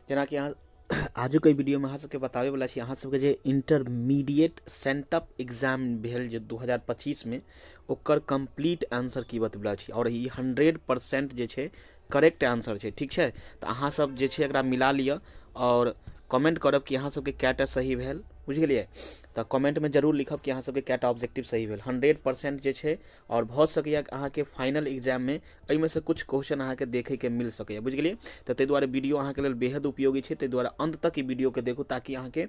जेनाकि अहाँ आजुक एहि वीडियोमे अहाँ सबके बताबैवला छी अहाँ सबके जे इंटरमीडिएट सेंटअप एग्जाम भेल जे 2025मे ओकर कम्प्लीट आंसर की बतबैवला छी। आओर ई 100% जे छै करेक्ट आंसर छै, ठीक छै। तऽ अहाँ सब जे छै एकरा मिला लिअ आओर कमेंट करब कि अहाँ सबके कएटा सही भेल, बुझि गेलियै। तऽ कमेंटमे जरूर लिखब कि अहाँ सबके कएटा ऑब्जेक्टिव सही भेल। 100% जे छै आओर भऽ सकैए अहाँके फाइनल एग्जाममे एहिमे से किछु क्वेश्चन अहाँके देखैके मिल सकैए, बुझि गेलियै। तऽ ताहि दुआरे वीडियो अहाँके लेल बेहद उपयोगी छै, ताहि दुआरे अन्त तक ई वीडियोके देखू ताकि अहाँके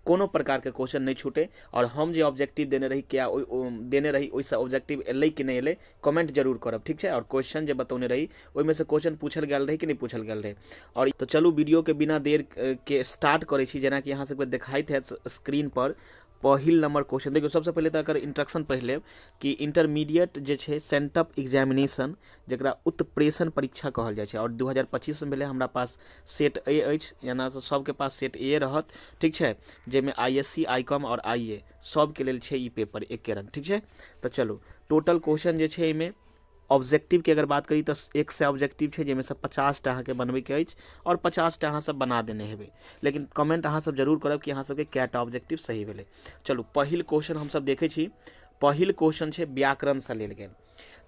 कोनो प्रकारके क्वेश्चन नहि छूटै। आओर हम जे ऑब्जेक्टिव देने रही क्या ओहि देने रही ओहिसँ ऑब्जेक्टिव एलै कि नहि एलै कमेंट जरूर करब, ठीक छै। आओर क्वेश्चन जे बतौने रही ओहिमे से क्वेश्चन पूछल गेल रहै कि नहि पूछल गेल रहै। आओर तऽ चलू वीडियोके बिना देर के स्टार्ट करै छी। जेनाकि अहाँ सबके देखाइत हैत स्क्रीन पर पहिल नंबर क्वेश्चन। देखियौ सबसँ पहिले तऽ एकर इंट्रक्शन पढ़ि लेब कि इंटरमीडिएट जे छै सेंटअप एग्जामिनेशन, जकरा उत्प्रेषण परीक्षा कहल जाइ छै, आओर 2025मे भेलै। हमरा पास सेट ए अछि, एना तऽ सबके पास सेट ए रहत, ठीक छै, जाहिमे I S C, I com आओर आई ए सबके लेल छै ई पेपर एके रंग, ठीक छै। तऽ चलू टोटल क्वेश्चन जे छै एहिमे ऑब्जेक्टिवके अगर बात करी तऽ 100 ऑब्जेक्टिव छै, जाहिमे सँ 50टा अहाँके बनबैके अछि आओर 50टा अहाँ सब बना देने हेबै। लेकिन कमेंट अहाँ सब जरूर करब कि अहाँ सबके कएटा ऑब्जेक्टिव सही भेलै। चलू पहिल क्वेश्चन हमसब देखै छी। पहिल क्वेश्चन छै व्याकरणसँ लेल गेल।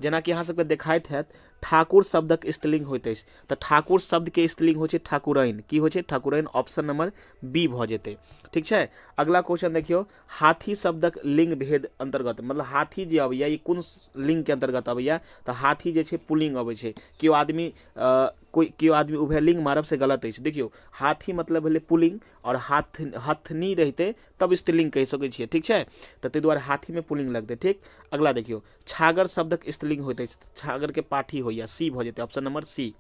जेनाकि अहाँ सबके देखाइत हैत ठाकुर शब्दक स्त्रीलिंग होइत अछि, तऽ ठाकुर शब्दके स्त्रीलिंग होइ छै ठाकुरैन। की होइ छै? ठाकुरैन, ऑप्शन नंबर बी भऽ जेतै, ठीक छै। अगला क्वेश्चन देखियौ, हाथी शब्दक लिंग भेद अंतर्गत, मतलब हाथी जे अबैया ई कोन लिंग के अंतर्गत अबैया, तऽ हाथी जे छै पुल्लिंग अबै छै। केओ आदमी कोइ केओ आदमी उभय लिंग मारब से गलत अछि। देखियौ हाथी मतलब भेलै पुल्लिंग आओर हाथ हथनी रहितै तब स्त्रीलिंग कहि सकै छियै, ठीक छै। तऽ ताहि दुआरे हाथीमे पुल्लिंग लगतै, ठीक। अगला देखियौ, छागर शब्दक स्त्रीलिंग होइत अछि, छागरके पाठी होइया, सी भऽ जेतै, ऑप्शन नंबर सी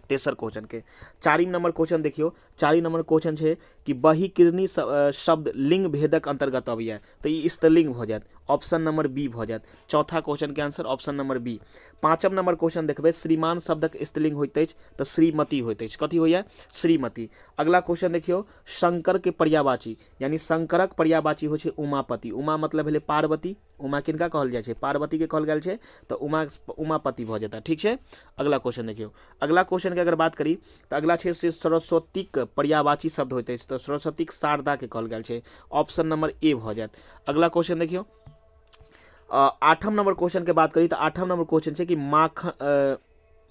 तेसर क्वेश्चन के। चारिम नंबर क्वेश्चन देखियौ, चारिम नंबर क्वेश्चन छै कि बहिकिरणी शब्द लिंग भेदक अंतर्गत अबैया, तऽ ई स्त्रीलिंग भऽ जायत, ऑप्शन नंबर बी भऽ जायत। चौथा क्वेश्चन के आंसर ऑप्शन नंबर बी। पाँचम नंबर क्वेश्चन देखबै, श्रीमान शब्दक स्त्रीलिंग होइत अछि तऽ श्रीमती होइत अछि, कथी होइया? श्रीमती। अगला क्वेश्चन देखियौ, शंकर के पर्यायवाची, यानी शंकरक पर्यायवाची होइ छै उमापति। उमा मतलब भेलै पार्वती, उमा किनका कहल जाइ छै? पार्वती के कहल गेल छै, तऽ उमा उमापति भऽ जेता, ठीक छै। अगला क्वेश्चन देखियौ, अगला क्वेश्चन के अगर बात करी तऽ अगला छै से सरस्वतीक पर्यायवाची शब्द होइत अछि, तऽ सरस्वतीक शारदा के कहल गेल छै, ऑप्शन नंबर ए भऽ जायत। अगला क्वेश्चन देखियौ, आठम नंबर क्वेश्चन के बात करी तऽ आठम नंबर क्वेश्चन छै कि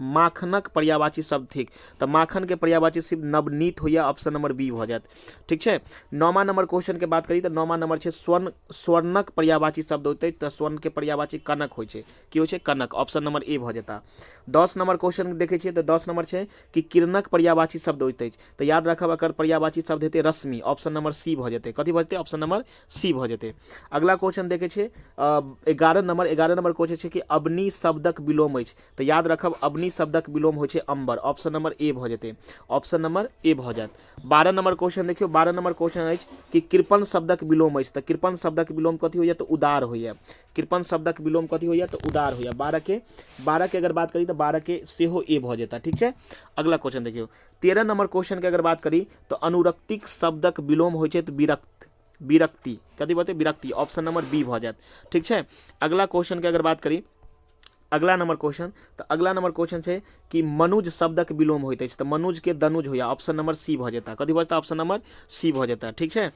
माखनक पर्यायवाची शब्द थिक, तऽ माखन के पर्यायवाची शब्द नवनीत होइया, ऑप्शन नंबर बी भऽ जायत, ठीक छै। नौमा नंबर क्वेश्चन के बात करी तऽ नौमा नंबर छै स्वर्णक पर्यायवाची शब्द होइत अछि, तऽ स्वर्ण के पर्यायवाची कनक होइ छै, की होइ छै? कनक, ऑप्शन नंबर ए भऽ जेता। 10 नंबर क्वेश्चन देखै छियै तऽ 10 नंबर छै कि किरणक पर्यायवाची शब्द होइत अछि, तऽ याद राखब एकर पर्यायवाची शब्द हेतै रश्मि, ऑप्शन नंबर सी भऽ जेतै, कथी भऽ जेतै? ऑप्शन नंबर सी भऽ जेतै। अगला क्वेश्चन देखै छियै 11 नंबर, 11 नंबर क्वेश्चन छै कि अवनी शब्दक विलोम अछि, तऽ याद रखब अवनी शब्दक विलोम होइ छै अंबर, ऑप्शन नंबर ए भऽ जेतै, ऑप्शन नंबर ए भऽ जायत। 12 नंबर क्वेश्चन देखियौ, 12 नंबर क्वेश्चन अछि कि कृपण शब्दक विलोम अछि, तऽ कृपण शब्दक विलोम कथी होइया? तऽ उदार होइया। कृपण शब्दक विलोम कथी होइया? तऽ उदार होइया। 12 के अगर बात करी तऽ 12 के सेहो ए भऽ जेता, ठीक छै। अगला क्वेश्चन देखियौ, 13 नंबर क्वेश्चन के अगर बात करी तऽ अनुरक्तिक शब्दक विलोम होइ छै तऽ विरक्त, विरक्ति, कथी भऽ जेतै? विरक्ति, ऑप्शन नंबर बी भऽ जायत, ठीक छै। अगला क्वेश्चन के अगर बात करी, अगला नंबर क्वेश्चन, तऽ अगला नंबर क्वेश्चन छै कि मनुज शब्दक विलोम होइत अछि, तऽ मनुज के दनुज होइया, ऑप्शन नंबर सी भऽ जेता, कथी भऽ जेता? ऑप्शन नंबर सी भऽ जेता, ठीक छै।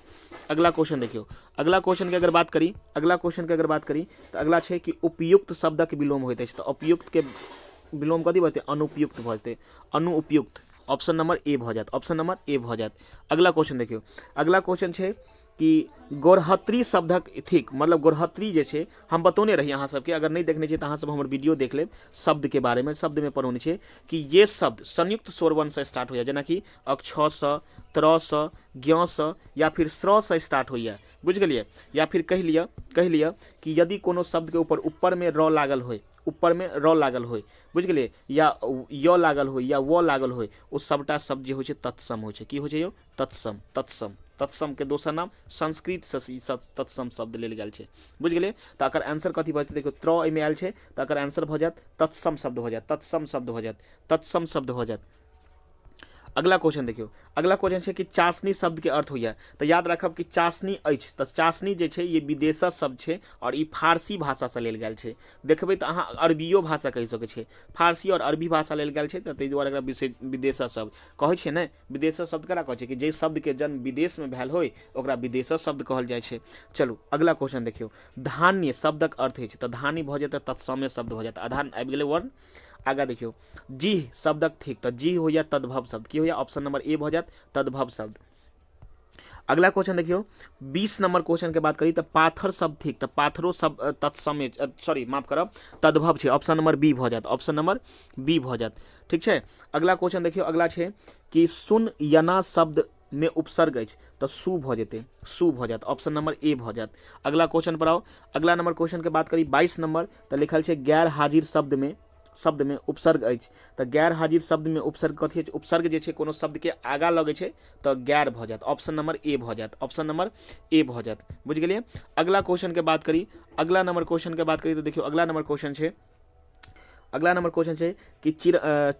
अगला क्वेश्चन देखियौ, अगला क्वेश्चन के अगर बात करी, अगला क्वेश्चन के अगर बात करी तऽ अगला छै कि उपयुक्त शब्दक विलोम होइत अछि, तऽ उपयुक्त के विलोम कथी भऽ जेतै? अनुपयुक्त भऽ जेतै, अनुपयुक्त, ऑप्शन नंबर ए भऽ जायत, ऑप्शन नंबर ए भऽ जायत। अगला क्वेश्चन देखियौ, अगला क्वेश्चन छै कि गोरहत्री शब्दक थिक, मतलब गोरहत्री जे छै हम बतौने रही अहाँ सबके, अगर नहि देखने छियै तऽ अहाँ सब हमर वीडियो देख लेब शब्दके बारेमे। शब्दमे पढ़ौने छियै कि ये शब्द संयुक्त स्वरवर्णसँ स्टार्ट होइए, जेनाकि अक्ष सँ, त्र सँ, ज्ञ सँ या फिर स्र सँ स्टार्ट होइए, बुझि गेलियै। या फिर कहि लिअ कि यदि कोनो शब्दके ऊपरमे र लागल होय, ऊपरमे र लागल होय, बुझि गेलियै, या य लागल होय या व लागल होय, ओ सबटा शब्द जे होइ छै तत्सम होइ छै। की होइ छै यौ? तत्सम, तत्सम, तत्सम के दोसर नाम संस्कृत से ई सब तत्सम शब्द लेल गेल छै, बुझि गेलियै। तऽ एकर आंसर कथी भऽ जेतै? देखियौ त्र एहिमे आयल छै तऽ एकर आंसर भऽ जायत तत्सम शब्द भऽ जायत, तत्सम शब्द भऽ जायत, तत्सम शब्द भऽ जायत। अगला क्वेश्चन देखियौ। अगला क्वेश्चन छै कि चाशनी शब्दके अर्थ होइए। तऽ याद राखब कि चाशनी अछि तऽ चाशनी जे छै ई विदेशक शब्द छै आओर ई फारसी भाषासँ लेल गेल छै। देखबै तऽ अहाँ अरबियो भाषा कहि सकै छियै, फारसी आओर अरबी भाषा लेल गेल छै, तऽ ताहि दुआरे एकरा विशेष विदेशक शब्द कहै छियै ने। विदेशक शब्द ककरा कहै छै? कि जाहि शब्दके जन्म विदेशमे भेल होइ ओकरा विदेशक शब्द कहल जाइ छै। चलू अगला क्वेश्चन देखियौ। धान्य शब्दक अर्थ होइ छै, तऽ धान्य भऽ जेतै तत्सम्य शब्द भऽ जायत, आधा आबि गेलै वर्ण। आगाँ देखियौ, जीह शब्दक थिक, तऽ जीह होइए तद्भव शब्द। की होइए? ऑप्शन नंबर ए भऽ जायत तद्भव शब्द। अगला क्वेश्चन देखियौ, 20 नंबर क्वेश्चन के बात करी तऽ पाथर शब्द थिक, तऽ पाथरो शब्द तत्सम्य, सॉरी माफ करब, तद्भव छै। ऑप्शन नंबर बी भऽ जायत, ऑप्शन नंबर बी भऽ जायत। ठीक छै, अगला क्वेश्चन देखियौ। अगला छै कि सुन यना शब्द में उपसर्ग अछि, तऽ सु भऽ जेतै, सु भऽ जायत, ऑप्शन नंबर ए भऽ जायत। अगला क्वेश्चन पर आउ। अगला नंबर क्वेश्चन के बात करी 22 नंबर, तऽ लिखल छै गैर हाजिर शब्द में उपसर्ग अछि, तऽ गैर हाजिर शब्द में उपसर्ग कथी अछि? उपसर्ग जे छै कोनो शब्द के आगा लगै छै तऽ गैर भऽ जायत, ऑप्शन नंबर ए भऽ जायत, ऑप्शन नंबर ए भऽ जायत। बुझि गेलियै? अगला क्वेश्चन के बात करी, अगला नंबर क्वेश्चन के बात करी तऽ देखियौ अगला नंबर क्वेश्चन छै, अगला नंबर क्वेश्चन छै कि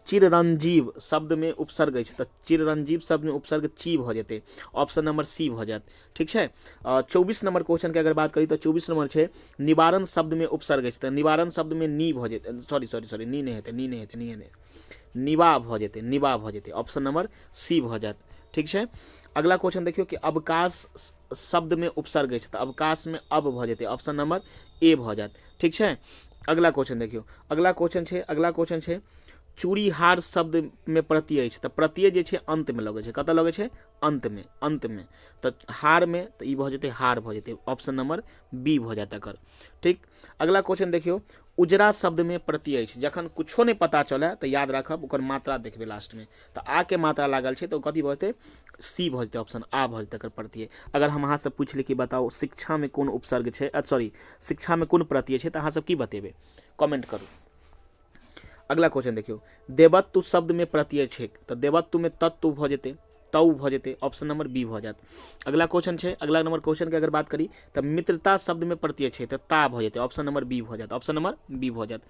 चिरंजीव शब्द में उपसर्ग अछि, तऽ चिरंजीव शब्द में उपसर्ग ची भऽ जेतै, ऑप्शन नंबर सी भऽ जायत। ठीक छै, 24 नंबर क्वेश्चन के अगर बात करी तऽ 24 नंबर छै निवारण शब्द में उपसर्ग अछि, तऽ निवारण शब्द में नी भऽ जेतै, सॉरी सॉरी सॉरी नी नहि हेतै, नी नहि हेतै, नी नहि, निवा भऽ जेतै, निवा भऽ जेतै, ऑप्शन नंबर सी भऽ जायत। ठीक छै, अगला क्वेश्चन देखियौ कि अवकाश शब्द में उपसर्ग अछि, तऽ अवकाश में अब भऽ जेतै, ऑप्शन नंबर ए भऽ जायत। ठीक छै, अगला क्वेश्चन देखियौ। अगला क्वेश्चन छै, अगला क्वेश्चन छै चूड़ीहार शब्द में प्रत्यय अछि, तऽ प्रत्यय जे छै अंत में लगै छै, कतऽ लगै छै? अंत में, अंत में, तऽ हार में, तऽ ई भऽ जेतै हार भऽ जेतै, ऑप्शन नंबर बी भऽ जायत एकर। ठीक, अगला क्वेश्चन देखियौ, उजरा शब्द में प्रत्यय अछि, जखन कुछो नहि पता चले तऽ याद राखब ओकर मात्रा देखबै लास्ट में, तऽ आ के मात्रा लागल छै तऽ ओ कथी भऽ जेतै? सी भऽ जेतै, ऑप्शन आ भऽ जेतै एकर प्रत्यय। अगर हम अहाँसँ पूछि ली कि बताउ शिक्षा में कोन उपसर्ग छै, सॉरी शिक्षा में कोन प्रत्यय छै, तऽ अहाँ सब की बतेबै? कमेंट करू। अगला क्वेश्चन देखियौ, देवत्व शब्द में प्रत्यय छै, तऽ देवत्व में तत्व भऽ जेतै, तौ भऽ जेतै, ऑप्शन नंबर बी भऽ जायत। अगला क्वेश्चन छै, अगला नंबर क्वेश्चन के अगर बात करी तऽ मित्रता शब्द में प्रत्यय छै, तऽ ता भऽ जेतै, ऑप्शन नंबर बी भऽ जायत, ऑप्शन नंबर बी भऽ जायत।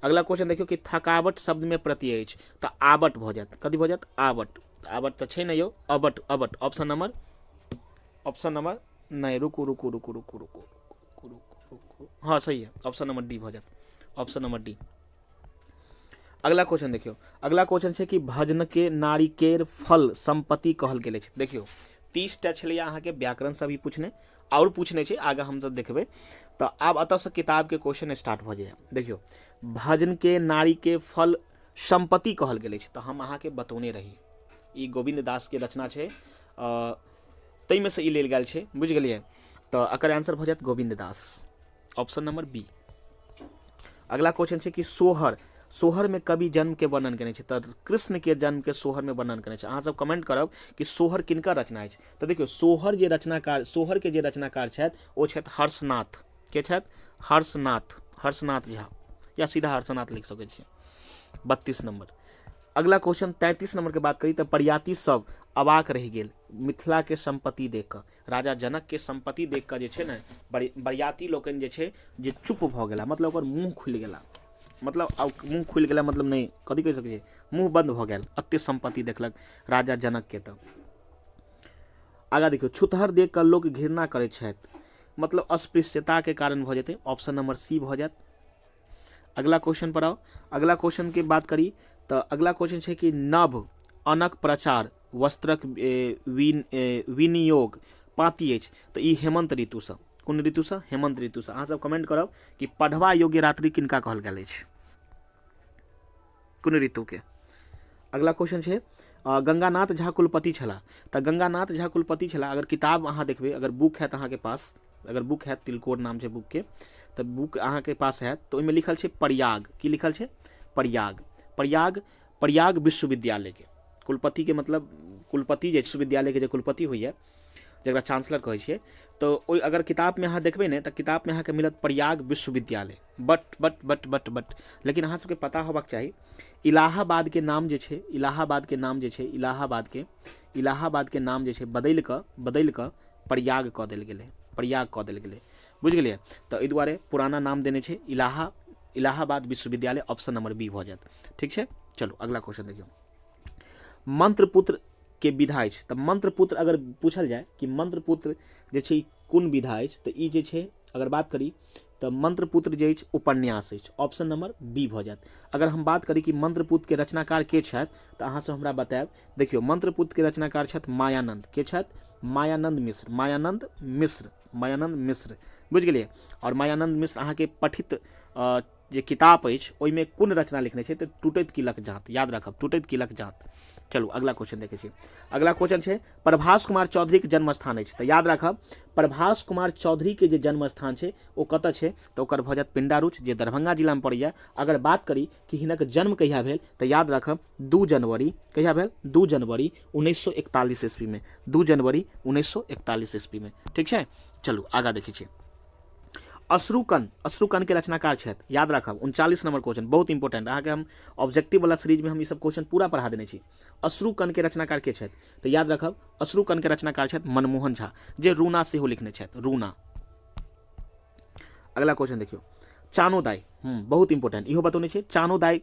अगला क्वेश्चन देखियौ कि थकावट शब्द में प्रत्यय अछि, तऽ आवट भऽ जायत, कथी भऽ जायत? आवट, आवट तऽ छै ने यौ, Abbott, Abbott, option number, option number नहि, रुकू रुकू रुकू रुकू रुकू रुकू रुकू, हाँ सही है, ऑप्शन नंबर डी भऽ जायत, ऑप्शन नंबर डी। अगला क्वेश्चन देखियौ, अगला क्वेश्चन छै कि भजन के नारिकेर फल संपत्ति कहल गेल अछि। देखियौ 30टा छलैए अहाँके व्याकरण सब भी पूछने, आओर पूछने छै, आगे हम सब देखबै। तऽ आब एतऽसँ किताबके क्वेश्चन स्टार्ट भऽ जाइए। देखियौ भजन के नारिके फल संपत्ति कहल गेल अछि, तऽ हम अहाँके बतौने रही, ई गोविन्द दासके रचना छै, ताहिमे से ई लेल गेल छै, बुझि गेलियै? तऽ एकर आंसर भऽ जायत Govind Das, option number B. अगला क्वेश्चन छै कि सोहर, सोहर में कवि जन्म के वर्णन केने छै, तऽ कृष्ण के जन्म के सोहर में वर्णन केने छै। अहाँ सब कमेंट करब कि सोहर किनकर रचना अछि। तऽ देखियौ सोहर जे रचनाकार, सोहर के जे रचनाकार छथि ओ छथि हर्षनाथ। के छथि? हर्षनाथ, हर्षनाथ झा, या सीधा हर्षनाथ लिख सकै छी। 32 नंबर। अगला क्वेश्चन 33 नंबर के बात करी तऽ परियाती सब अवाक रहि गेल मिथिला के संपत्ति देख कऽ। राजा जनक के संपत्ति देख कऽ जे छै ने बरियाती लोकनि जे छै जे चुप भऽ गेला, मतलब ओकर मुँह खुलि गेला, मतलब आब मुँह खुलि गेला मतलब नहि, कथी कहि सकै छियै, मुँह बन्द भऽ गेल, एते संपत्ति देखलक राजा जनक के। तऽ आगाँ देखियौ, छुतहर देख कऽ लोक घृणा करै छथि, मतलब अस्पृश्यता के कारण भऽ जेतै, ऑप्शन नंबर सी भऽ जायत। अगला क्वेश्चन पर आउ। अगला क्वेश्चन के बात करी तऽ अगला क्वेश्चन छै कि नभ अनक प्रचार वस्त्रक विनियोग पाती अछि, तऽ ई हेमंत ऋतुसँ, कोन ऋतुसँ? हेमंत ऋतुसँ। अहाँ सब कमेंट करब कि पढ़बा योग्य रात्रि किनका कहल गेल अछि, कोन ऋतुके। अगला क्वेश्चन छै गंगानाथ झा कुलपति छलाह, तऽ गंगानाथ झा कुलपति छलाह। अगर किताब अहाँ देखबै, अगर बुक हैत अहाँके पास, अगर बुक हैत, तिलकोर नाम छै बुकके, तऽ बुक अहाँके पास हैत तऽ ओहिमे लिखल छै प्रयाग। की लिखल छै? प्रयाग, प्रयाग, प्रयाग विश्वविद्यालयके कुलपतिके, मतलब कुलपति जे विश्वविद्यालयके जे कुलपति होइए जकरा चांसलर कहै छियै, तऽ ओहि अगर किताबमे अहाँ देखबै ने तऽ किताबमे अहाँके मिलत प्रयाग विश्वविद्यालय। But but but but but लेकिन अहाँ सबके पता होबाक चाही इलाहाबादके नाम जे छै, इलाहाबादके नाम जे छै, इलाहाबादके, इलाहाबादके नाम जे छै बदलि कऽ प्रयाग कऽ देल गेलै, प्रयाग कऽ देल गेलै, बुझि गेलियै? तऽ एहि दुआरे पुराना नाम देने छै इलाहाबाद विश्वविद्यालय, ऑप्शन नंबर बी भऽ जायत। ठीक छै, चलू अगला क्वेश्चन देखियौ। मंत्रपुत्र के विधा अछि। तऽ मंत्रपुत्र अगर पूछल जाय कि मंत्रपुत्र जे छै कोन विधा अछि, तऽ ई जे छै अगर बात करी तऽ मंत्रपुत्र जे अछि उपन्यास अछि, ऑप्शन नंबर बी भऽ जायत। अगर हम बात करी कि मंत्रपुत्र के रचनाकार के छथि, तऽ अहाँ सब हमरा बतायब। देखियौ, मंत्रपुत्र के रचनाकार छथि मायानंद। के छथि? मायानंद मिश्र। मायानंद मिश्र, मायानंद मिश्र, बुझि गेलियै। आओर मायानंद मिश्र अहाँके पठित जे किताब अछि ओहिमे कोन रचना लिखने छै? तऽ टूटैत किलक जाँत। याद राखब, टूटैत किलक जाँत। चलू अगला क्वेश्चन देखै छी। अगला क्वेश्चन छै, प्रभास कुमार चौधरीके जन्म स्थान अछि। तऽ याद राखब, प्रभास कुमार चौधरीके जे जन्म स्थान छै ओ कतऽ छै? तऽ ओकर भऽ जायत पिंडारूच, जे दरभंगा जिलामे पड़ैए। अगर बात करी कि हिनक जन्म कहिया भेल, तऽ याद राखब 2 जनवरी। कहिया भेल? 2 जनवरी 1941 ईस्वीमे। 2 जनवरी 1941 ईस्वीमे। ठीक छै, चलू आगाँ देखै छी। अश्रुकण, अश्रुकण के रचनाकार छथि। याद राखब, 39 नंबर क्वेश्चन बहुत इंपॉर्टेंट। अहाँके हम ऑब्जेक्टिव वाला सीरीज में हम ई सब क्वेश्चन पूरा पढ़ा देने छी। अश्रुकण के रचनाकार के छथि? तऽ याद राखब, अश्रुकण के रचनाकार छथि मनमोहन झा, जे रूना सेहो लिखने छथि, रूना। अगला क्वेश्चन देखियौ, चानोदाई, बहुत इंपॉर्टेंट, इहो बतौने छै। चानोदाई,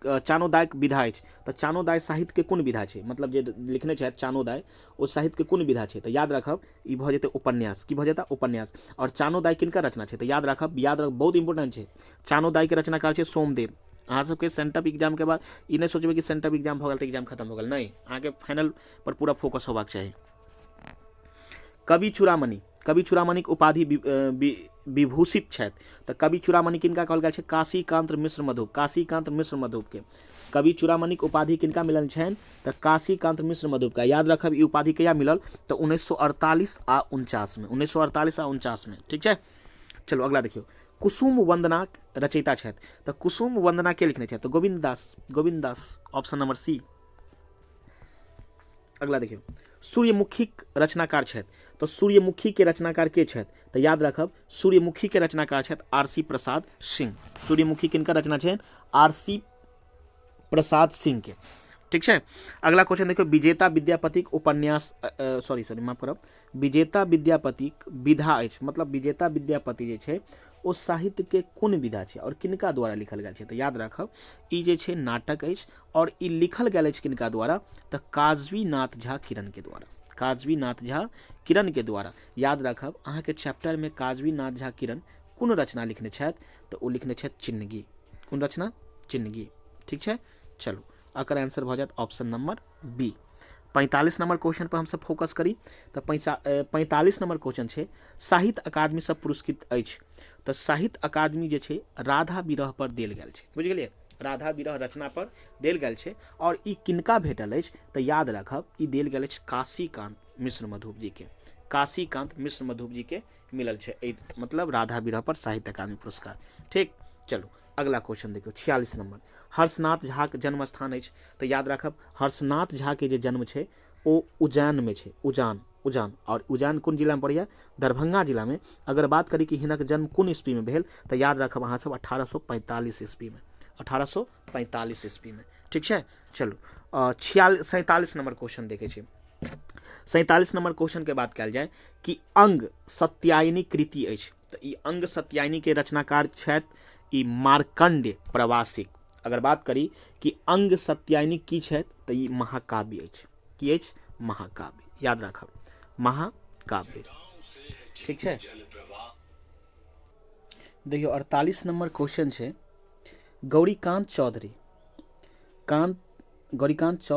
चानोदायक विधा अछि। तऽ चानोदाय साहित्यके कोन विधा छै? मतलब जे लिखने छथि चानोदाय, ओ साहित्यके कोन विधा छै? तऽ याद राखब, ई भऽ जेतै उपन्यास। की भऽ जेतै? उपन्यास। आओर चानोदाय किनकर रचना छै? तऽ याद राखब, याद राखब, बहुत इंपॉर्टेंट छै। चानोदायके रचनाकार छै सोमदेव। अहाँ सबके सेंटअप एग्जामके बाद ई नहि सोचबै कि सेंटअप एग्जाम भऽ गेल तऽ एग्जाम खतम भऽ गेल, नहि, अहाँके फाइनल पर पूरा फोकस होबाक चाही। कवि चूड़ामणि, कवि चूड़ामणिक उपाधि विभूषित छथि। तऽ कवि चूड़ामणि किनका कहल गेल छै? काशीकांत मिश्र मधुप। काशीकांत मिश्र मधुपके कवि चूड़ामणिक उपाधि किनका मिलल छनि? तऽ काशीकांत मिश्र मधुपके। याद रखब, ई उपाधि कहिया मिलल? तऽ 1948 आ 49 मे। 1948 आ 49 मे। ठीक छै, चलू अगला देखियौ। कुसुम वंदना रचयिता छथि। तऽ कुसुम वंदना के लिखने छथि? तऽ Govind Das. Govind Das, option number C. अगला देखियौ, सूर्यमुखीक रचनाकार छथि। तऽ सूर्यमुखी के रचनाकार के छथि? तऽ याद राखब, सूर्यमुखी के रचनाकार छथि आर सी प्रसाद सिंह। सूर्यमुखी किनकर रचना छनि? आर सी प्रसाद सिंह के। ठीक छै, अगला क्वेश्चन देखियौ, विजेता विद्यापतिक उपन्यास, सॉरी सॉरी माफ करब, विजेता विद्यापतिक विधा अछि। मतलब विजेता विद्यापति जे छै ओ साहित्यके कोन विधा छै आओर किनका द्वारा लिखल गेल छै? तऽ याद राखब, ई जे छै नाटक अछि और ई लिखल गेल अछि किनका द्वारा? तऽ काजवीनाथ झा किरण के द्वारा। काजवीनाथ झा किरण के द्वारा। याद राखब, अहाँके चैप्टर में काजवीनाथ झा किरण कोन रचना लिखने छथि? तऽ ओ लिखने छथि चिन्नगी। कोन रचना? चिन्नगी। ठीक छै, चलू एकर आंसर भऽ जायत option number B. 45 number question पर हमसब फोकस करी तऽ 45 नंबर क्वेश्चन छै, साहित्य अकादमी से पुरस्कृत अछि। तऽ साहित्य अकादमी जे छै राधा विरह पर देल गेल छै। बुझि गेलियै? राधा विरह रचना पर देल गेल छै और ई किनका भेटल अछि? तऽ याद राखब, ई देल गेल अछि काशीकांत मिश्र मधुप जी के। काशीकांत मिश्र मधुप जी के मिलल छै एहि मतलब राधा विरह पर साहित्य अकादमी पुरस्कार। ठीक, चलू अगला क्वेश्चन देखियौ, 46 नंबर, हर्षनाथ झा के जन्म स्थान अछि। तऽ याद राखब, हर्षनाथ झा के जे जन्म छै ओ उज्जैन में छै। उजान, उजान, और उजान कोन जिला में पड़ैया? दरभंगा जिला में। अगर बात करी कि हिनक जन्म कोन ईस्वी में भेल, तऽ याद राखब अहाँ सब 1845 ईस्वी में। 1845 ईस्वी में। ठीक छै, चलू, 47 नंबर क्वेश्चन देखै छी। 47 नंबर क्वेश्चन के बात कयल जाय कि अंग सत्यायनी कृति अछि। तऽ ई अंग सत्यायनी के रचनाकार छथि ई मार्कंड्य प्रवासिक। अगर बात करी कि अंग सत्यायनी की छथि, तऽ ई महाकाव्य अछि। की अछि? महाकाव्य। याद राखब, महाकाव्य। ठीक छै, देखियौ 48 नंबर क्वेश्चन छै, गौरीकांत चौधरी कांत, गौरीकांत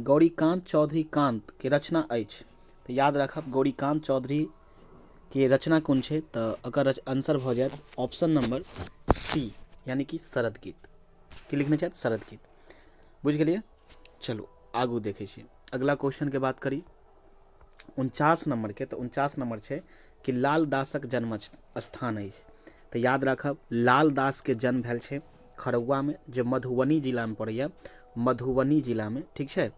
गौरीकांत चौधरी कांत के रचना अछि। तऽ याद राखब, गौरीकांत चौधरी के रचना कोन छै? तऽ एकर आंसर भऽ जायत ऑप्शन नंबर सी, यानी कि शरद गीत। की लिखने छथि? शरद गीत। बुझि गेलियै? चलू आगू देखै छी। अगला क्वेश्चन के बात करी 49 नंबर के, तऽ 49 नंबर छै कि लाल दासक जन्म स्थान अछि। तऽ याद राखब, लाल दास के जन्म भेल छै खड़ौआ में, जे मधुबनी जिला में पड़ैया, मधुबनी जिला में। ठीक छै,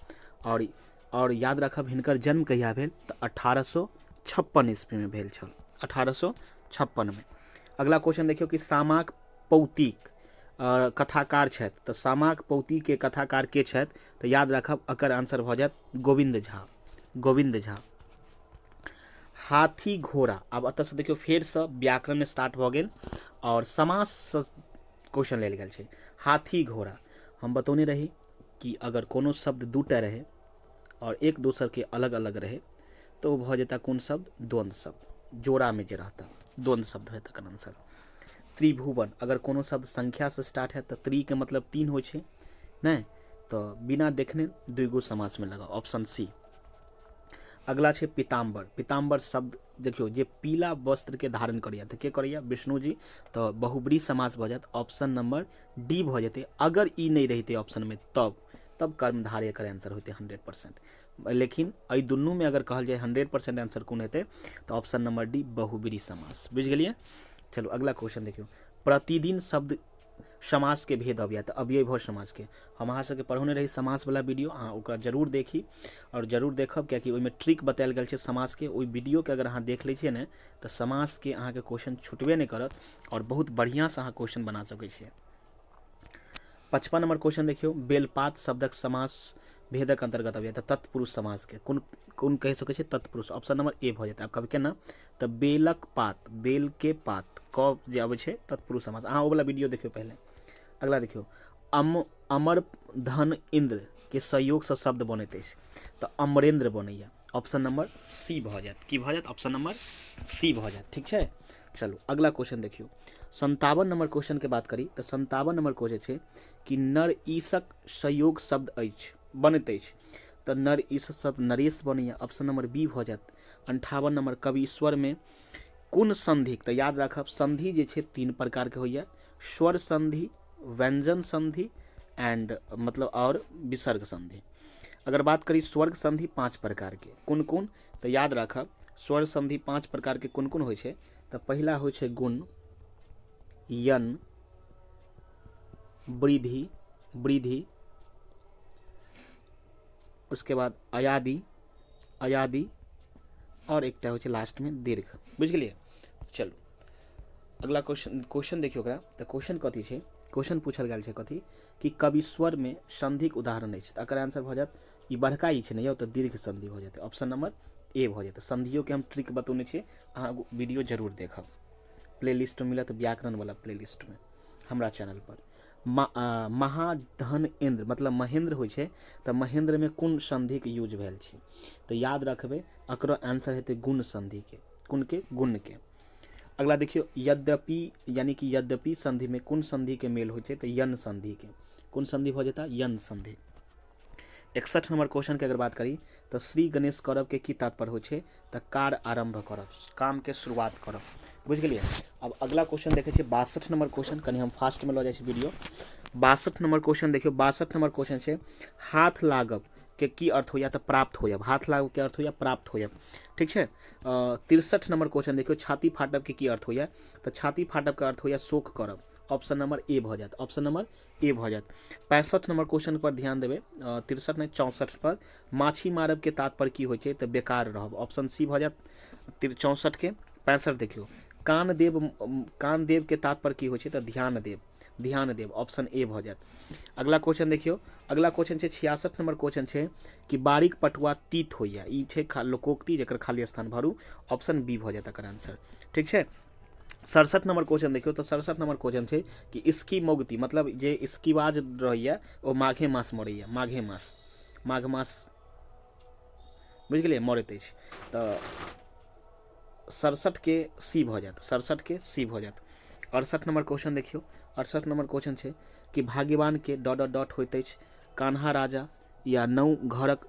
और याद राखब हिनकर जन्म कहिया भेल? तऽ 1856 ईस्वी में भेल छल, 1856 में। अगला क्वेश्चन देखियौ कि सामाक पौतीक कथाकार छथि। तऽ सामाक पौती के कथाकार के छथि? तऽ याद राखब, एकर आंसर भऽ जायत गोविंद झा। गोविंद झा। हाथी घोड़ा, आब एतऽसँ देखियौ फेरसँ व्याकरण स्टार्ट भऽ गेल और समाससँ क्वेश्चन लेल गेल छै। हाथी घोड़ा हम बतौने रही कि अगर कोनो शब्द दूटा रहै आओर एक दोसरके अलग अलग रहै तऽ ओ भऽ जेता कोन शब्द? द्वन्द्व शब्द। जोड़ामे जे रहता द्वन्द्व शब्द होयत एकर आंसर। त्रिभुवन, अगर कोनो शब्द संख्यासँ स्टार्ट हैत तऽ त्रिके मतलब तीन होइ छै नहि, तऽ बिना देखने दुइगो समासमे लगाउ, ऑप्शन सी। अगला छै पीताम्बर। पीताम्बर शब्द देखियौ जे पीला वस्त्रके धारण करैया तऽ के करैया? विष्णु जी, तऽ बहुब्री समास भऽ जायत, ऑप्शन नंबर डी भऽ जेतै। अगर ई नहि रहितै ऑप्शनमे तब तब कर्मधारय एकर आंसर होतै 100%। लेकिन एहि दुनूमे अगर कहल जाय 100% आंसर कोन हेतै तऽ ऑप्शन नंबर डी बहुब्री समास। बुझि गेलियै? चलू अगला क्वेश्चन देखियौ। प्रतिदिन शब्द समासके भेद अबैया तऽ अव्ययभाव समासके। हम अहाँ सबके पढ़ौने रही समासवला वीडियो, अहाँ ओकरा जरूर देखी आओर जरूर देखब, कियाकि ओहिमे ट्रिक बतायल गेल छै समासके। ओहि वीडियोके अगर अहाँ देख लै छियै ने तऽ समासके अहाँके क्वेश्चन छुटबे नहि करत आओर बहुत बढ़िआँसँ अहाँ क्वेश्चन बना सकै छियै। 55 नंबर क्वेश्चन देखियौ। बेलपात शब्दक समास भेदक अंतर्गत अबैया तऽ तत्पुरुष समासके कोन कोन कहि सकै छै? तत्पुरुष, ऑप्शन नंबर ए भऽ जेतै। आब कहबै केना? तऽ बेलक पात, बेलके पात क जे अबै छै तत्पुरुष समास। अहाँ ओ वाला वीडियो देखियौ पहिले। अगला देखियौ, अमर धन इंद्र के सहयोगसँ शब्द बनैत अछि तऽ अमरेंद्र बनैया, ऑप्शन नंबर सी भऽ जायत। की भऽ जायत? ऑप्शन नंबर सी भऽ जायत। ठीक छै, चलू अगला क्वेश्चन देखियौ। 57 नंबर क्वेश्चन के बात करी तऽ 57 नंबर क्वेश्चन छै कि नर ईशक सहयोग शब्द अछि बनैत अछि तऽ नर ईशक शब्द नरेश बनैया, ऑप्शन नंबर बी भऽ जायत। 58 नंबर कवीश्वरमे कोन संधिक, तऽ याद राखब संधि जे छै तीन प्रकारके होइया, स्वर संधि, व्यंजन संधि एंड मतलब आओर विसर्ग संधि। अगर बात करी स्वर्ग संधि 5 प्रकारके, कोन कोन? तऽ याद राखब स्वर संधि 5 प्रकारके कोन कोन होइ छै तऽ पहिला होइ छै गुण, यन, वृद्धि, वृद्धि, उसके बाद अयादि, अयादि और एकटा होइ छै लास्टमे दीर्घ। बुझि गेलियै? चलू अगला क्वेश्चन, क्वेश्चन देखियौ ओकरा। तऽ क्वेश्चन कथी छै? क्वेश्चन पूछल गेल छै कथी कि कवीश्वरमे संधिक उदाहरण अछि तऽ एकर आंसर भऽ जायत ई बड़का ई छै ने यौ, तऽ दीर्घ संधि भऽ जेतै, ऑप्शन नंबर ए भऽ जेतै। संधियोके हम ट्रिक बतौने छियै, अहाँ वीडियो जरूर देखब, प्लेलिस्टमे मिलत व्याकरणवला प्लेलिस्टमे हमरा चैनल पर। महाधन इंद्र मतलब महेंद्र होइ छै तऽ महेंद्रमे कोन संधिके यूज भेल छै तऽ याद रखबै एकरो आंसर हेतै गुण संधिके। कोन के? गुण के। अगला देखियौ, यद्यपि यानी कि यद्यपि संधिमे कोन संधिके मेल होइ छै तऽ यन संधिके। कोन संधि भऽ जेता? यन संधि। 61 नंबर क्वेश्चन के अगर बात करी तऽ श्री गणेश करब के की तात्पर्य होइ छै तऽ कार्य आरंभ करब, काम के शुरुआत करब। बुझि गेलियै? अब अगला क्वेश्चन देखै छियै 62 नंबर क्वेश्चन। कनि हम फास्ट में लऽ जाइ छी वीडियो। 62 नंबर क्वेश्चन देखियौ। 62 नंबर क्वेश्चन छै हाथ लागब के की अर्थ होइया तऽ प्राप्त होयब। हाथ लागब के अर्थ होइया प्राप्त होयब। ठीक छै। 63 नंबर क्वेश्चन देखियौ, छाती फाटब के की अर्थ होइया तऽ छाती फाटब के अर्थ होइया शोक करब, ऑप्शन नंबर ए भऽ जायत, ऑप्शन नंबर ए भऽ जायत। 65 नंबर क्वेश्चन पर ध्यान देबै, 63 नहि 64 पर, माछी मारब के तात्पर्य की होइ छै तऽ बेकार रहब, ऑप्शन सी भऽ जायत 64 के। 65 देखियौ, कान देब, कान देब के तात्पर्य की होइ छै तऽ ध्यान देब, ध्यान देब, ऑप्शन ए भऽ जायत। अगला क्वेश्चन देखियौ, अगला क्वेश्चन छै 66 नंबर क्वेश्चन छै कि बारीक पटुआ तीत होइया, ई छै लोकोक्ति जकर खाली स्थान भरू, ऑप्शन बी भऽ जायत एकर आंसर। ठीक छै। 67 नंबर क्वेश्चन देखियौ, तऽ 67 नंबर क्वेश्चन छै कि इसकी मौगती मतलब जे इसकीबाज रहैया ओ माघे मास मरैया, माघे मास, माघ मास बुझि गेलियै मरैत अछि, तऽ 67 के सी भऽ जायत, 67 के सी भऽ जायत। 68 नंबर क्वेश्चन देखियौ, 68 नंबर क्वेश्चन छै कि भाग्यवान के डॉट डॉट डॉट होइत अछि, कान्हा राजा या नौ घरक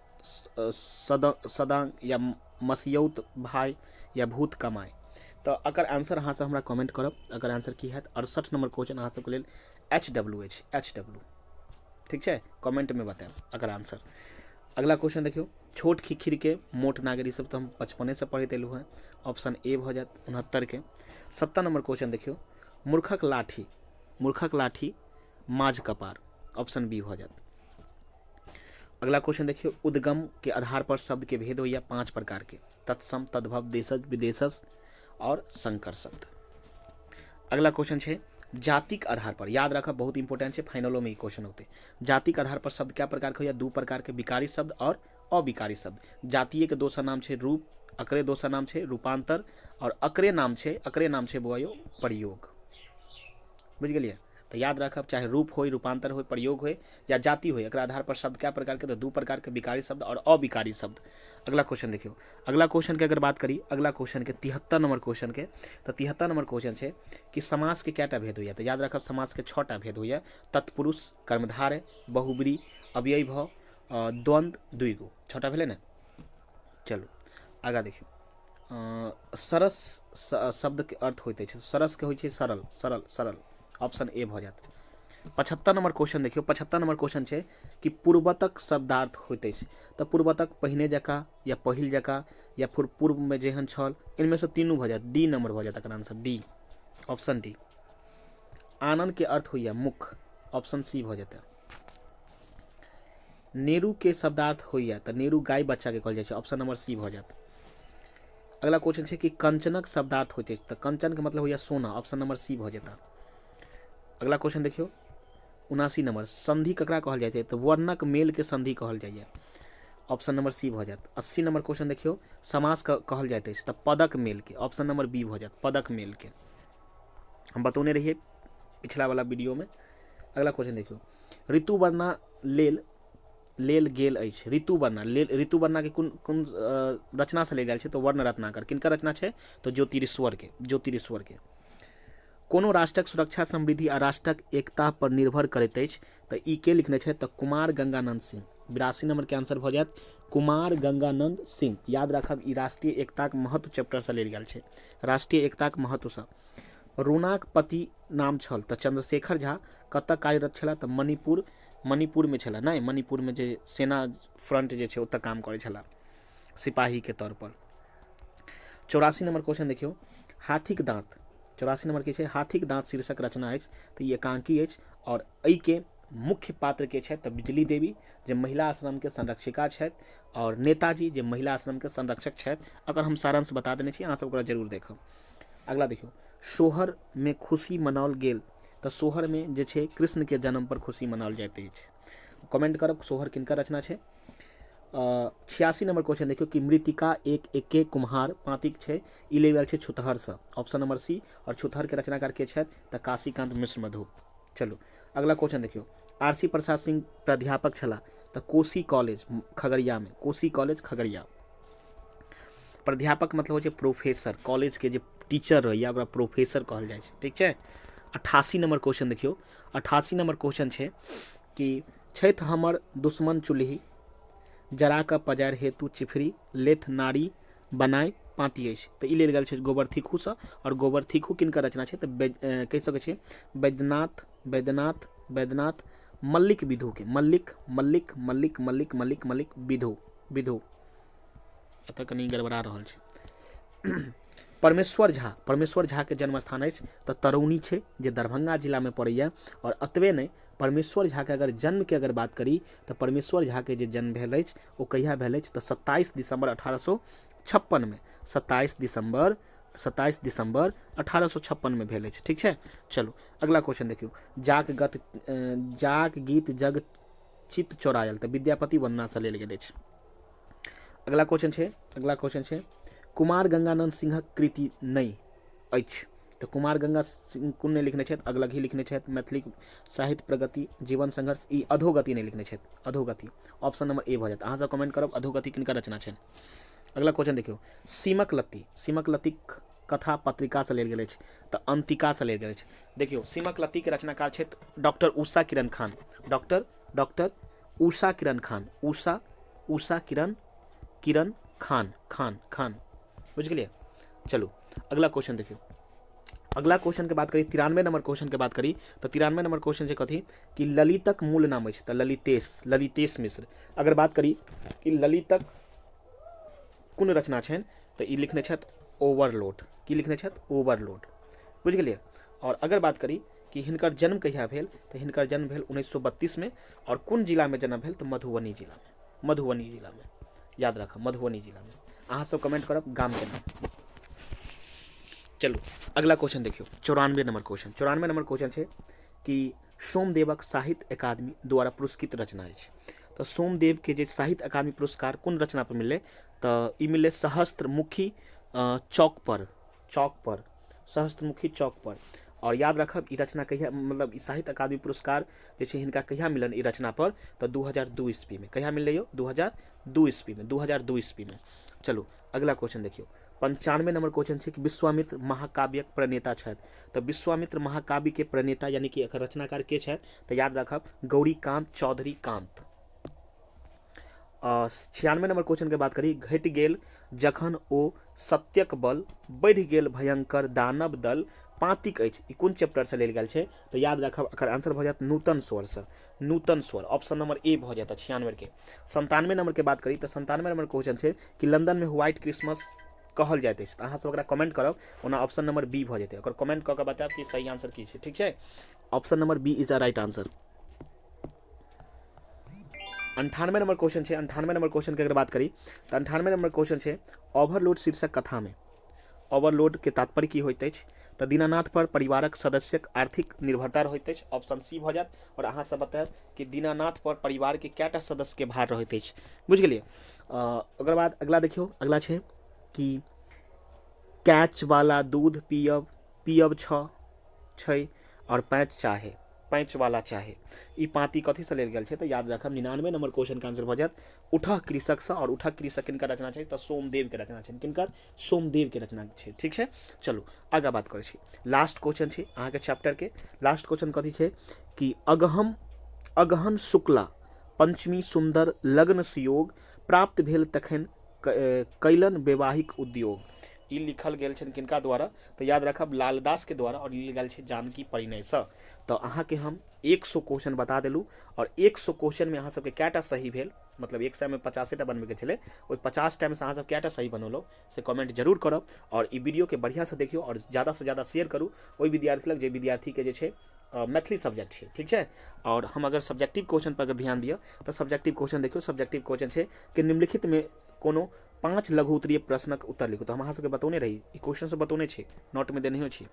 सदांग या मसियौत भाय या भूत कमाय, तऽ एकर आंसर अहाँ सब हमरा कमेंट करब, एकर आंसर की हैत। 68 नंबर क्वेश्चन अहाँ सबके लेल एच डब्ल्यू अछि, एच डब्ल्यू। ठीक छै, कमेंटमे बतायब एकर आंसर। अगला क्वेश्चन देखियौ, छोट खिखिर के मोट नागर, ई सब तऽ हम बचपनेसँ पढ़ैत एलहुँ हेँ, ऑप्शन ए भऽ जायत 69 के। 70 नंबर क्वेश्चन देखियौ, मूर्खक लाठी, मूर्खक लाठी माझ कपार, ऑप्शन बी भऽ जायत। अगला क्वेश्चन देखियौ, उद्गम के आधार पर शब्द के भेद होइया 5 प्रकार के, तत्सम, तद्भव, देशज, विदेशज और संकर शब्द। अगला क्वेश्चन छै जातिक आधार पर, याद राखब बहुत इंपॉर्टेंट छै, फाइनलो में ई क्वेश्चन होते। जातिक आधार पर शब्द क्या प्रकार के होइया? 2 प्रकार के, विकारी शब्द और अविकारी शब्द। जातीय के दोसर नाम छै रूप, अकरे दोसर नाम छै रूपांतर, और अकरे नाम छै, अकरे नाम छै बौआ यौ प्रयोग। बुझि गेलियै? तऽ याद राखब, चाहे रूप होय, रूपांतर होय, प्रयोग होय या जाति होय, एकरा आधार पर शब्द कए प्रकार के? तऽ दू प्रकार के, विकारी शब्द और अविकारी शब्द। अगला क्वेश्चन देखियौ। अगला क्वेश्चन के अगर बात करी, अगला क्वेश्चन के 73 नंबर क्वेश्चन के, तऽ 73 नंबर क्वेश्चन छै कि समास के कएटा भेद होइया? तऽ याद राखब, समास के 6टा भेद होइया: तत्पुरुष, कर्मधारय, बहुब्रीहि, अव्ययीभाव, द्वंद्व, द्विगु। 6टा भेलै ने? चलू आगाँ देखियौ। सरस शब्दके अर्थ होइत अछि, सरसके होइ छै सरल, सरल, सरल, ऑप्शन ए भऽ जायत। 75 नंबर क्वेश्चन देखियौ। 75 नंबर क्वेश्चन छै कि पूर्वतक शब्दार्थ होइत अछि। तऽ पूर्वतक पहिने जकाँ या पहिल जकाँ या फिर पूर्वमे जेहन छल, इनमें से तीनू भऽ जायत। डी नंबर भऽ जायत एकर आंसर, डी, ऑप्शन डी। आनंद के अर्थ होइया मुख, ऑप्शन सी भऽ जेतै। नेहरू के शब्दार्थ होइया, तऽ नेहरू गाय बच्चा के कहल जाइ छै, ऑप्शन नंबर सी भऽ जायत। अगला क्वेश्चन छै कि कंचनक शब्दार्थ होइत अछि। तऽ कंचन के मतलब होइया सोना, ऑप्शन नंबर सी भऽ जेता। अगला क्वेश्चन देखियौ, 79 नंबर, संधि ककरा कहल जाइ छै? तऽ वर्णक मेल के संधि कहल जाइया, ऑप्शन नंबर सी भऽ जायत। 80 नंबर क्वेश्चन देखियौ, समास कहल जाइत अछि, तऽ पदक मेल के, ऑप्शन नंबर बी भऽ जायत, पदक मेल के हम बतौने रहियै पिछला वाला वीडियो में। अगला क्वेश्चन देखियौ, ऋतुवर्णा लेल लेल गेल अछि। ऋतुवर्णा लेल, ऋतुवर्णा के कोन कोन रचना से लेल गेल छै? तऽ वर्ण रत्नाकर। किनकर रचना छै? तऽ ज्योतिरीश्वर के, ज्योतिरीश्वर के। कोनो राष्ट्रक सुरक्षा, समृद्धि आ राष्ट्रक एकता पर निर्भर करैत अछि, तऽ ई के लिखने छथि? तऽ कुमार गंगानंद सिंह। 82 नंबर के आंसर भऽ जायत कुमार गंगानंद सिंह। याद राखब, ई राष्ट्रीय एकताक महत्व चैप्टर से लेल गेल छै, राष्ट्रीय एकताक महत्वसँ। रोनाक पति नाम छल, तऽ चंद्रशेखर झा। कतऽ कार्यरत छलाह? तऽ मणिपुर, मणिपुरमे छलाह नहि, मणिपुरमे जे सेना फ्रंट जे छै ओतऽ काम करै छलाह सिपाहीके तौर पर। 84 नंबर क्वेश्चन देखियौ, हाथीक दाँत। 84 नंबर की छै? हाथीक दाँत शीर्षक रचना अछि, तऽ ई एकांकी अछि आओर एहिके मुख्य पात्र के छथि? तऽ बिजली देवी, जे महिला आश्रमके संरक्षिका छथि, आओर नेताजी, जे महिला आश्रमके संरक्षक छथि। अगर हम सारांश बता देने छी, अहाँसब ओकरा जरूर देखब। अगला देखियौ, सोहरमे खुशी मनाओल गेल, तऽ सोहरमे जे छै कृष्णके जन्म पर खुशी मनाओल जाइत अछि। कमेंट करब, सोहर किनकर रचना छै? 86 नंबर क्वेश्चन देखियौ कि मृतिका एक एके कुम्हार पाँतिक छै, ई लेल गेल छै छुतहरसँ, ऑप्शन नंबर सी। आओर छुतहरके रचनाकार के छथि? तऽ काशीकांत मिश्र मधु। चलू अगला क्वेश्चन देखियौ, आर सी प्रसाद सिंह प्राध्यापक छलाह, तऽ कोशी कॉलेज खगड़ियामे, कोशी कॉलेज खगड़िया। प्राध्यापक मतलब होइ छै प्रोफेसर, कॉलेजके जे टीचर रहैए ओकरा प्रोफेसर कहल जाइ छै, ठीक छै। 88 नंबर क्वेश्चन देखियौ। 88 नंबर क्वेश्चन छै कि छथि हमर दुश्मन चूल्ही जरा कऽ पजारि हेतु चिफरी लेथ नारी बनाय पाँति अछि, तऽ ई लेल गेल छै गोबर थिकूसँ। आओर गोबर थिकू किनकर रचना छै? तऽ कहि सकै छी बैद्यनाथ, बैद्यनाथ, बैद्यनाथ मल्लिक विधुके, मल्लिक, मल्लिक, मल्लिक, मल्लिक, मल्लिक, मल्लिक विधु, विधु। एतऽ कनि गड़बड़ा रहल छै। परमेश्वर झा, परमेश्वर झाके जन्म स्थान अछि, तऽ तरौनी छै जे दरभंगा जिलामे पड़ैया। आओर एतबे नहि, परमेश्वर झाके अगर जन्मके अगर बात करी तऽ परमेश्वर झाके जे जन्म भेल अछि ओ कहिया भेल अछि? तऽ 27 दिसंबर 1856मे, 27 दिसंबर, 27 दिसंबर 1856मे भेल अछि, ठीक छै। चलू अगला क्वेश्चन देखियौ, जाक गत, जाक गीत जग चित चोरायल, तऽ विद्यापति वन्दनासँ लेल गेल अछि। अगला क्वेश्चन छै, अगला क्वेश्चन छै कुमार गंगानंद सिंहक कृति नहि अछि, तऽ कुमार गंगा सिंह कोन नहि लिखने छथि? अगलगी लिखने छथि, मैथिली साहित्य प्रगति, जीवन संघर्ष, ई अधोगति नहि लिखने छथि, अधोगति, ऑप्शन नंबर ए भऽ जायत। अहाँ सब कमेंट करब अधोगति किनकर रचना छनि। अगला क्वेश्चन देखियौ, सीमक लत्ती, सीमक लत्तीक कथा पत्रिकासँ लेल गेल अछि, तऽ अंतिकासँ लेल गेल अछि। देखियौ, सीमक लत्तीके रचनाकार छथि doctor Usha Kiran Khan, doctor, doctor Usha Kiran Khan, Usha, Usha Kiran, Kiran Khan, Khan, Khan, बुझि गेलियै। चलू अगला क्वेश्चन देखियौ। अगला क्वेश्चन के बात करी, 93 नंबर क्वेश्चन के बात करी, तऽ 93 नंबर क्वेश्चन छै कथी कि ललितक मूल नाम अछि, तऽ ललितेश, ललितेश मिश्र। अगर बात करी कि ललितक कोन रचना छनि, तऽ ई लिखने छथि ओवरलोड। की लिखने छथि? ओवरलोड, बुझि गेलियै। आओर अगर बात करी कि हिनकर जन्म कहिया भेल, तऽ हिनकर जन्म भेल 1932मे। आओर कोन जिलामे जन्म भेल? तऽ मधुबनी जिलामे, मधुबनी जिलामे, याद राखब मधुबनी जिलामे। अहाँ सब कमेंट करब गामके नाम। चलू अगला क्वेश्चन देखियौ, 94 नंबर क्वेश्चन। 94 नंबर क्वेश्चन छै कि सोमदेवक साहित्य अकादमी द्वारा पुरस्कृत रचना अछि, तऽ सोमदेवके जे साहित्य अकादमी पुरस्कार कोन रचना पर मिललै? तऽ ई मिललै सहस्त्रमुखी चौक पर, चौक पर, सहस्त्रमुखी चौक पर। आओर याद राखब ई रचना कहिया, मतलब ई साहित्य अकादमी पुरस्कार जे छै हिनका कहिया मिलल ई रचना पर, तऽ 2002 ईस्वीमे। कहिया मिललै यौ? 2002 ईस्वीमे, 2002 ईस्वीमे। चलू अगला क्वेश्चन देखियौ। 95 नंबर क्वेश्चन छै कि विश्वामित्र महाकाव्यक प्रणेता छथि। तऽ विश्वामित्र महाकाव्यके प्रणेता यानी कि एकर रचनाकार के छथि? तऽ याद राखब गौरीकांत चौधरी कांत। 96 नंबर क्वेश्चन के बात करी, घटि गेल जखन ओ सत्यक बल, बढ़ि गेल भयंकर दानव दल, पाँतिक अछि। ई कोन चैप्टरसँ लेल गेल छै? तऽ याद राखब एकर आंसर भऽ जायत नूतन स्वरसँ, नूतन स्वर, ऑप्शन नंबर ए भऽ जायत 96 के। 97 नंबर के बात करी तऽ 97 नंबर क्वेश्चन छै कि लंदनमे व्हाइट क्रिसमस कहल जाइत अछि। तऽ अहाँ सब ओकरा कमेंट करब, ओना ऑप्शन नंबर बी भऽ जेतै। ओकर कमेंट कऽ कऽ बतायब कि सही आंसर की छै। ठीक छै, option number B is a right answer. 98 number question छै, 98 नंबर क्वेश्चन के अगर बात करी तऽ 98 नंबर क्वेश्चन छै ओवरलोड शीर्षक कथामे ओवरलोड के तात्पर्य की होइत अछि? तऽ दीनानाथ पर परिवारक सदस्यक आर्थिक निर्भरता रहैत अछि, ऑप्शन सी भऽ जायत। आओर अहाँ सब बतायब कि दीनानाथ पर परिवार के कएटा सदस्य के भार रहैत अछि। बुझि गेलियै। ओकर बाद अगला देखियौ, अगला छै कि कैच वाला दूध पियब पियब छ छै आओर पैंच चाहे, पैंच वाला चाहे, ई पाँति कथीसँ लेल गेल छै? तऽ याद राखब 99 नंबर क्वेश्चनके आंसर भऽ जायत उठह कृषकसँ। आओर उठह कृषक किनकर रचना छै? तऽ सोमदेवके रचना छै। किनकर? सोमदेवके रचना छै। ठीक छै, चलू आगाँ बात करै छी। लास्ट क्वेश्चन छै अहाँके चैप्टरके। लास्ट क्वेश्चन कथी छै कि अगहन शुक्ला पंचमी सुन्दर लग्न सुयोग प्राप्त भेल तखन कैलन वैवाहिक उद्योग। ई लिखल गेल छनि किनका द्वारा? तऽ याद राखब लालदासके द्वारा, आओर ई गेल छै जानकी परिणयसँ। तऽ अहाँके हम 100 क्वेश्चन बता देलहुँ, आओर 100 क्वेश्चनमे अहाँ सबके कएटा सही भेल, मतलब 100मे 50टा बनबैके छलै, ओहि 50टामे अहाँ सब कएटा सही बनौलहुँ से कमेंट जरूर करब। आओर ई वीडियोके बढ़िआँसँ देखियौ आओर ज्यादासँ ज्यादा शेयर करू ओहि विद्यार्थी लग जे विद्यार्थीके जे छै मैथिली सब्जेक्ट छै। ठीक छै, आओर हम अगर सब्जेक्टिव क्वेश्चन पर अगर ध्यान दिअ तऽ सब्जेक्टिव क्वेश्चन देखियौ। सब्जेक्टिव क्वेश्चन छै कि निम्नलिखितमे कोनो 5 लघु उत्तरीय प्रश्नक उत्तर लिखू। तऽ हम अहाँ सबके बतौने रही, ई क्वेश्चन सब बतौने छी, नोटमे देनहियो छी,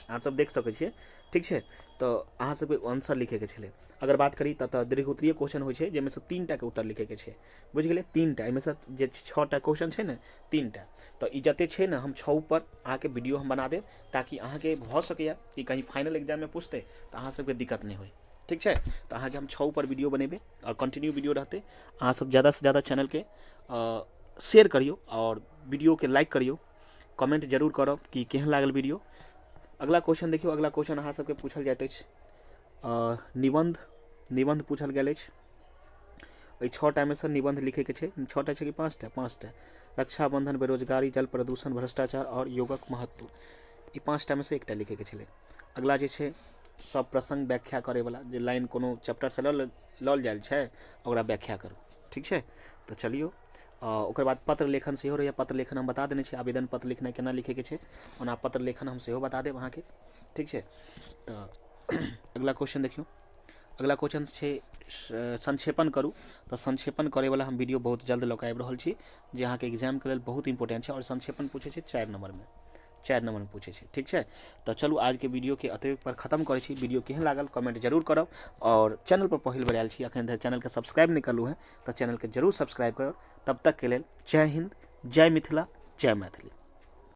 अहाँ सब देख सकै छियै। ठीक छै, तऽ अहाँ सबके आंसर लिखैके छलै। अगर बात करी तऽ दीर्घ उत्तरीय क्वेश्चन होइ छै जाहिमे सँ 3टाके उत्तर लिखैके छै। बुझि गेलियै? 3टा, एहिमे सँ जे 6टा क्वेश्चन छै ने 3टा, तऽ ई जते छै ने हम 6 पर अहाँके वीडियो हम बना देब, ताकि अहाँके भऽ सकैए कि कहीं फाइनल एग्जाममे पूछतै तऽ अहाँ सबके दिक्कत नहि होइ। ठीक छै, तऽ अहाँके हम 6 पर वीडियो बनेबै आओर कंटिन्यू वीडियो रहतै। अहाँ सब ज्यादासँ ज्यादा चैनलके शेयर करियौ आओर वीडियोके लाइक करियौ, कमेंट जरूर करब कि केहन लागल वीडियो। अगला क्वेश्चन देखियौ। अगला क्वेश्चन अहाँ सबके पूछल जाइत अछि निबन्ध पूछल गेल अछि। एहि 6टामे सँ निबन्ध लिखैके छै। 6टा छै कि 5टा? 5टा। रक्षाबंधन, बेरोजगारी, जल प्रदूषण, भ्रष्टाचार आओर योगक महत्व, ई 5टामे सँ एकटा लिखैके छलै। अगला जे छै सब प्रसङ्ग व्याख्या करैवला, जे लाइन कोनो चैप्टरसँ लऽ जायल छै ओकरा व्याख्या करू। ठीक छै, तऽ चलियौ। ओकर बाद पत्र लेखन सेहो रहैए। पत्र लेखन हम बता देने छी, आवेदन पत्र लिखनाइ केना लिखैके छै, ओना पत्र लेखन हम सेहो बता देब अहाँके। ठीक छै, तऽ अगला क्वेश्चन देखियौ। अगला क्वेश्चन छै संक्षेपण करू। तऽ संक्षेपण करैवला हम वीडियो बहुत जल्द लऽ कऽ आबि रहल छी, जे अहाँके एग्जामके लेल बहुत इम्पोर्टेंट छै। आओर संक्षेपण पूछै छै 4 नंबरमे, 4 नंबरमे पूछै छै। ठीक छै, तऽ चलू आजके वीडियोके एतबे पर खत्म करै छी। वीडियो केहन लागल कमेंट जरूर करब, आओर चैनल पर पहिल बेर आयल छी, एखन धरि चैनलके सब्सक्राइब नहि करलहुँ हेँ तऽ चैनलके जरूर सब्सक्राइब करब। तब तकके लेल जय हिन्द, जय मिथिला, जय मैथिली।